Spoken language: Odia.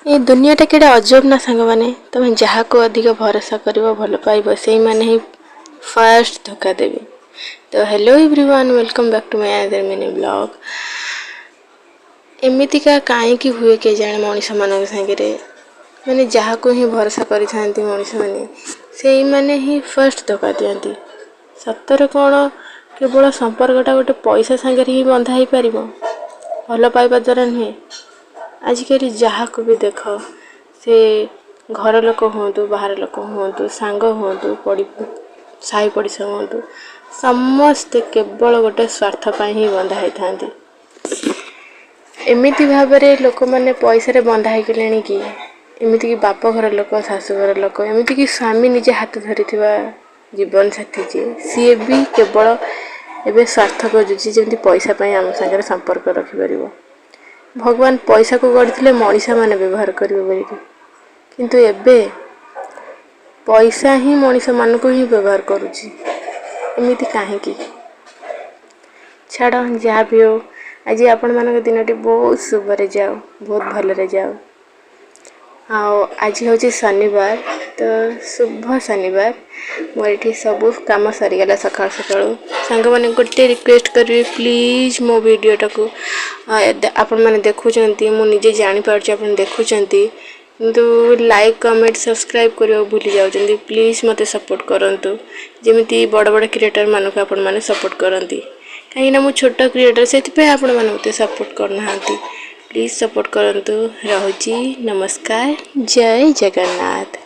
ଏ ଦୁନିଆଟା କେଡ଼େ ଅଜବ ନା ସାଙ୍ଗମାନେ? ତୁମେ ଯାହାକୁ ଅଧିକ ଭରସା କରିବ, ଭଲ ପାଇବ, ସେଇମାନେ ହିଁ ଫାଷ୍ଟ ଧୋକା ଦେବେ। ତ hello everyone, welcome back to my another mini vlog। ଏମିତିକା କାହିଁକି ହୁଏ କେଜାଣି ମଣିଷମାନଙ୍କ ସାଙ୍ଗରେ? ମାନେ ଯାହାକୁ ହିଁ ଭରସା କରିଥାନ୍ତି ମଣିଷମାନେ, ସେଇମାନେ ହିଁ ଫାଷ୍ଟ ଧୋକା ଦିଅନ୍ତି। ସତରେ କ'ଣ କେବଳ ସମ୍ପର୍କଟା ଗୋଟେ ପଇସା ସାଙ୍ଗରେ ହିଁ ବନ୍ଧା ହେଇପାରିବ, ଭଲ ପାଇବା ଦ୍ୱାରା ନୁହେଁ? ଆଜିକାଲି ଯାହାକୁ ବି ଦେଖ, ସେ ଘର ଲୋକ ହୁଅନ୍ତୁ, ବାହାର ଲୋକ ହୁଅନ୍ତୁ, ସାଙ୍ଗ ହୁଅନ୍ତୁ, ସାହି ପଡ଼ିଶା ହୁଅନ୍ତୁ, ସମସ୍ତେ କେବଳ ଗୋଟେ ସ୍ୱାର୍ଥ ପାଇଁ ହିଁ ବନ୍ଧା ହେଇଥାନ୍ତି। ଏମିତି ଭାବରେ ଲୋକମାନେ ପଇସାରେ ବନ୍ଧା ହେଇଗଲେଣି କି ଏମିତିକି ବାପ ଘର ଲୋକ, ଶାଶୁଘର ଲୋକ, ଏମିତିକି ସ୍ୱାମୀ ନିଜେ ହାତ ଧରିଥିବା ଜୀବନସାଥୀ ଯିଏ, ସିଏ ବି କେବଳ ଏବେ ସ୍ୱାର୍ଥ ଖୋଜୁଛି, ଯେମିତି ପଇସା ପାଇଁ ଆମ ସାଙ୍ଗରେ ସମ୍ପର୍କ ରଖିପାରିବ। ଭଗବାନ ପଇସାକୁ ଗଢ଼ିଥିଲେ ମଣିଷମାନେ ବ୍ୟବହାର କରିବେ ବୋଲିକି, କିନ୍ତୁ ଏବେ ପଇସା ହିଁ ମଣିଷମାନଙ୍କୁ ହିଁ ବ୍ୟବହାର କରୁଛି। ଏମିତି କାହିଁକି? ଛାଡ଼, ଯାହା ବି ହଉ, ଆଜି ଆପଣମାନଙ୍କ ଦିନଟି ବହୁତ ଶୁଭରେ ଯାଉ, ବହୁତ ଭଲରେ ଯାଉ। ଆଉ ଆଜି ହେଉଛି ଶନିବାର, ତ ଶୁଭ ଶନିବାର। ମୋର ଏଠି ସବୁ କାମ ସରିଗଲା ସକାଳୁ ସକାଳୁ। ସାଙ୍ଗମାନେ, ଗୋଟେ ରିକ୍ୱେଷ୍ଟ କରିବି, ପ୍ଲିଜ୍ ମୋ ଭିଡ଼ିଓଟାକୁ ଆପଣମାନେ ଦେଖୁଛନ୍ତି, ମୁଁ ନିଜେ ଜାଣିପାରୁଛି ଆପଣ ଦେଖୁଛନ୍ତି, କିନ୍ତୁ ଲାଇକ୍, କମେଣ୍ଟ, ସବସ୍କ୍ରାଇବ୍ କରିବାକୁ ଭୁଲି ଯାଉଛନ୍ତି। ପ୍ଲିଜ୍ ମୋତେ ସପୋର୍ଟ କରନ୍ତୁ, ଯେମିତି ବଡ଼ ବଡ଼ କ୍ରିଏଟର୍ମାନଙ୍କୁ ଆପଣମାନେ ସପୋର୍ଟ କରନ୍ତି। କାହିଁକିନା ମୁଁ ଛୋଟ କ୍ରିଏଟର୍, ସେଥିପାଇଁ ଆପଣମାନେ ମୋତେ ସପୋର୍ଟ କରୁନାହାନ୍ତି। ପ୍ଲିଜ୍ ସପୋର୍ଟ କରନ୍ତୁ। ରହୁଛି, ନମସ୍କାର, ଜୟ ଜଗନ୍ନାଥ।